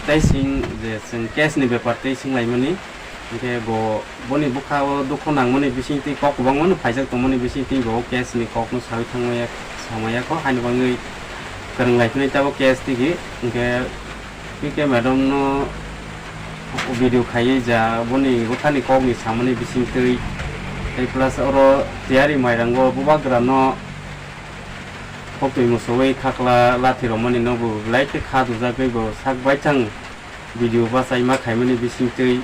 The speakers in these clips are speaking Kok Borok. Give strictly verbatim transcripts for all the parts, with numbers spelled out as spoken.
Tei sing je chwng case ni bepar tei singlaimani, hinkhe bo boni bwkha o dukhu nangmani bisingtwi kok kwbangma no phaijak tongmani bisingtwi bo o case ni kok no sawi thangmaya, samaya kho, haino bangwi kwrwng lai phini tabuk case tigi, hinkhe P K madam no video khaiwi ja boni bwkhani kok ni samani bisingtwi, tei plus oro tiyari mairango bubagra no koktwi musuwi khakla lathi romani no bo belai khe kha dujagwi bo sak baithang video bachai ma khaimani bisingtwi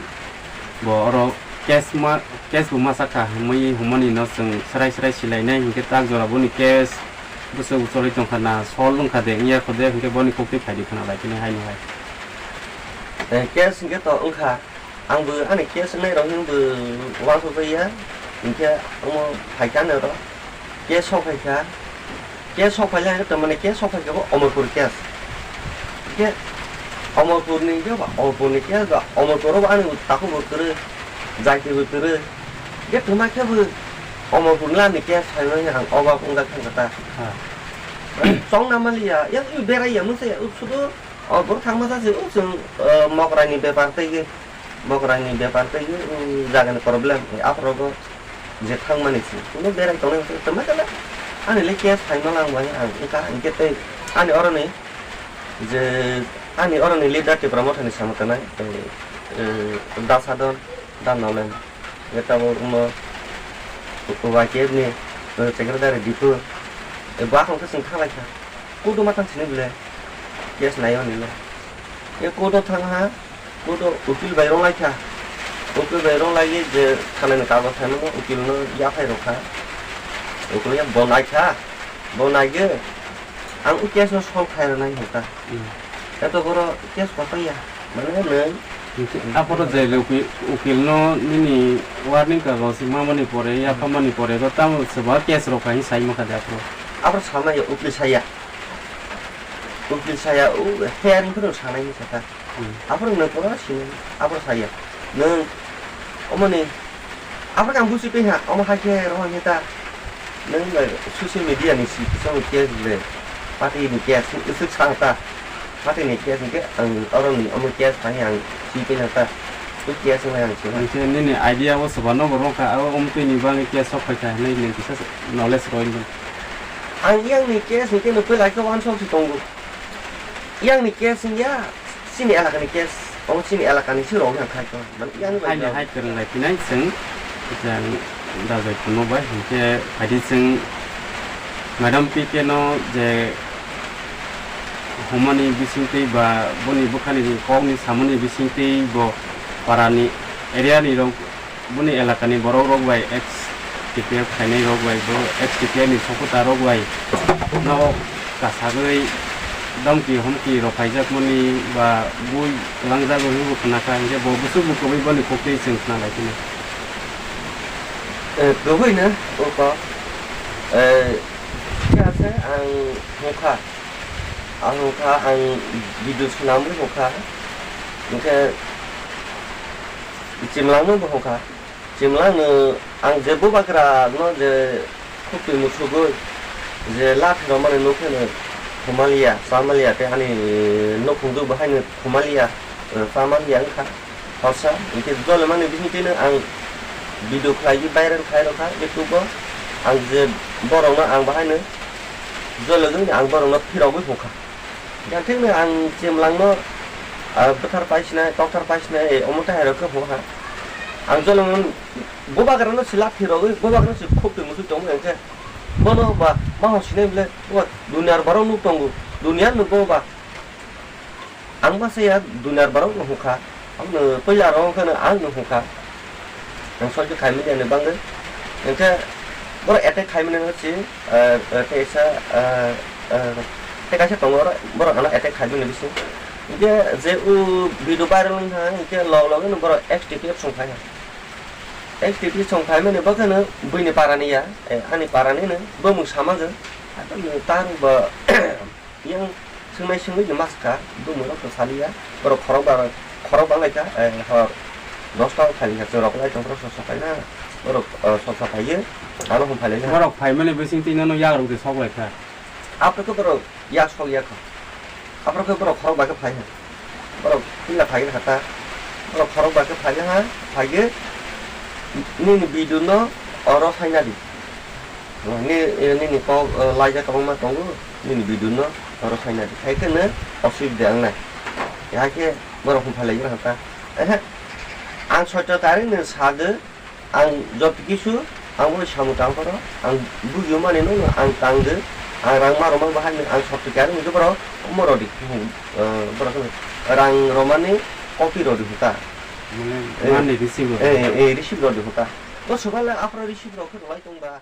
bo oro case ma, case bo ma sakha hwnwi hwnmani no chwng srai srai silainai, hinkhe tak jora boni case bwswk cholwi tongkha na, solve wngkha de wngya kho de, hinkhe boni koktwi phaidi khna lai phini haino hai. Eh, case hinkhe to wngkha, ang bo ani case wngnai rok hinbo uansuk ya, hinkhe omo phaikha ani oro. Case sok phaikha, case sok phaile ang tongmani case sok phaikha bo Omorpur case. Hinkhe Omorpur ni hinkhe ba Omorpur ni case ba Omorpur o bo ani takhuk bo kwrwi, jaiti bo kwrwi. Hinkhe twma khe bo Omorpur ni ani case phaimani ang obak wngjak thangkha ta. Ha. Chongna maliya, yang berai ya mungsa ya, sudu o borok thangma sa se, o chwng, eh, mokrai ni bepar tei Mokrai ni bepar tei, um, jaga ni problem, eh, aphuru bo je thangmani se, kuno berai tongnai se, tongma kala ani le case phaima lang bai ang wngkha, hinkhe tei ani oroni je, ani oroni leader Tipra Motha ni samo tongnai, eh, eh, Da Sadon, Da Nolen, je tabuk omo Y K F ni, eh, secretary Dipu, eh, bo akhong khe chwng thang lai kha, kudu ma thang sini bole, case nai oni le, eh, kudu thang ha, Bo to ukil bai rwng lai kha. Ukil bai rwng lai je thanani kagoj phaimano ukil no yaphai rw kha. Ukil ya bo nai kha. Bo nai ge ang u case no solve khai rwnai hwn ta. Hmm. Eto boro case kotor ya. Mane nai. Aphoro je ukil, ukil no nini warning kagoj mamani pore, yaphamani pore, to tamo se ba case rw kha hin sai ma kha de aphoro. Aphoro sama ya ukil saya. Ukil saya u hearing phano sanai ni kha. Hmm. Aphuru nwng pura sini, aphuru saya. Nwng omoni, aphuru ang busi pe ha, omo hai khe rohor hita. Nwng social media ni si, social case le, party ni case, isuk sang ta. Party ni case ke ang oro ni omo case thani ang si pe na ta. Tu case ngai ang si. Ang se nini idea o soba no borok ka, o omtwi ni bang case sok khai ta, nai nini kisa knowledge roi. Ang yang ni case ni ke no pela ke wan sok si tongo. Yang ni case ya, sini elaka ni case, omo sini elaka ni siro wngkha khai ko. Man yang ni bai. Ani hai kwrwng lai phinai chwng, jang dajai kuno bai, hinkhe phaidi chwng Madam P K no je humani bisingtwi ba boni bwkhani kokni samani bisingtwi bo parani area ni rok Boni elakani borok rok bai ex T P F khainai rok bai, bo ex T P F ni supporter rok bai no kasagwi damki humki rok khaijakmani ba bui langjagwi hinwi khna kha, hinkhe bo bwswk bo kwbwi boni koktwi chwng khna lai phino. Eh, kwbwi no, o kok. Eh, khe ase ang hokha. Ang hokha, ang video swnamwi hokha. Hinkhe Chimlangno bo hokha. Chimlangno ang je bubagra no je khuk twi musugwi je lathi romani nukhe no thumaliya, chamaliya tei ani nukhungduk bo haino thumaliya, chamaliya wngkha. Horsa hinkhe jolemani bisingtwino ang video khlaiwi viral khlai rwkha YouTube o. Ang je borokno ang bahaino jologwino ang borokno phirogwi hokha. Yang thikno ang Chimlangno, ah, bwthar paisinai, kokthar paisinai, eh, omo tei hai rok khe hokha. Ang jolong bubagrano se lathi rogwi, bubagrano se khuk twi muchung tongwi hwnkhe bono ba ma hor sinai bwle, bo duniar borok nuk tongo, duniar nuk bo ba. Ang ma saya duniar borok no hokha, ang no puila rok khe no ang no hokha. Ang soi khe khaimani ani bangwi. Hinkhe borok attack khaimani no si, eh, eh, teisa, eh, eh, tei kaisa tongo oro, borok ano attack khaimani bisi. Hinkhe je o video viral wngkha, hinkhe log log no borok X T P F song phai ha. X T P F song phaimani bo khe no buini para ni ya, eh, ani para ni no, bo mung sama je. Hakhe no ta rwng bo Yang swngnai swngwi no ma swkha, bumung rok to saliya, borok khorok ba, khorok bang lai kha, eh, hor dosta o thani kha, chwng rok lai tong phro sok sok kaina, borok, eh, sok sok phaiwi, ano hum phai lai kha. Borok phaimani bising twi nono yak rok de sok lai kha. Aphuru khe borok yak sok ya kha. Aphuru khe borok khorok bai khe phai kha. Borok pila phai kha ta. Borok khorok ba khe phai ha, phai khe nini video no oro saina di. Ni, nini kok, eh, laijak kwbangma tongo, nini video no oro saina di. Hai khe no osubida wngnai. Hai khe borok hum phai lai kha ta. Ehe. Ang soito tari no sa de. Ang joto kisu, ang bo samung tang pharo, ang bugio mani no, ang tang de, ang rang ma roma bahai ni, ang sotto kya ni boro, omo rodi, eh, boro khe rang romani copy rodi huta. Mane, eh, mane receive rodi. Eh, eh, receive rodi huta. To soba le afro receive rok khe rwlai tong ba.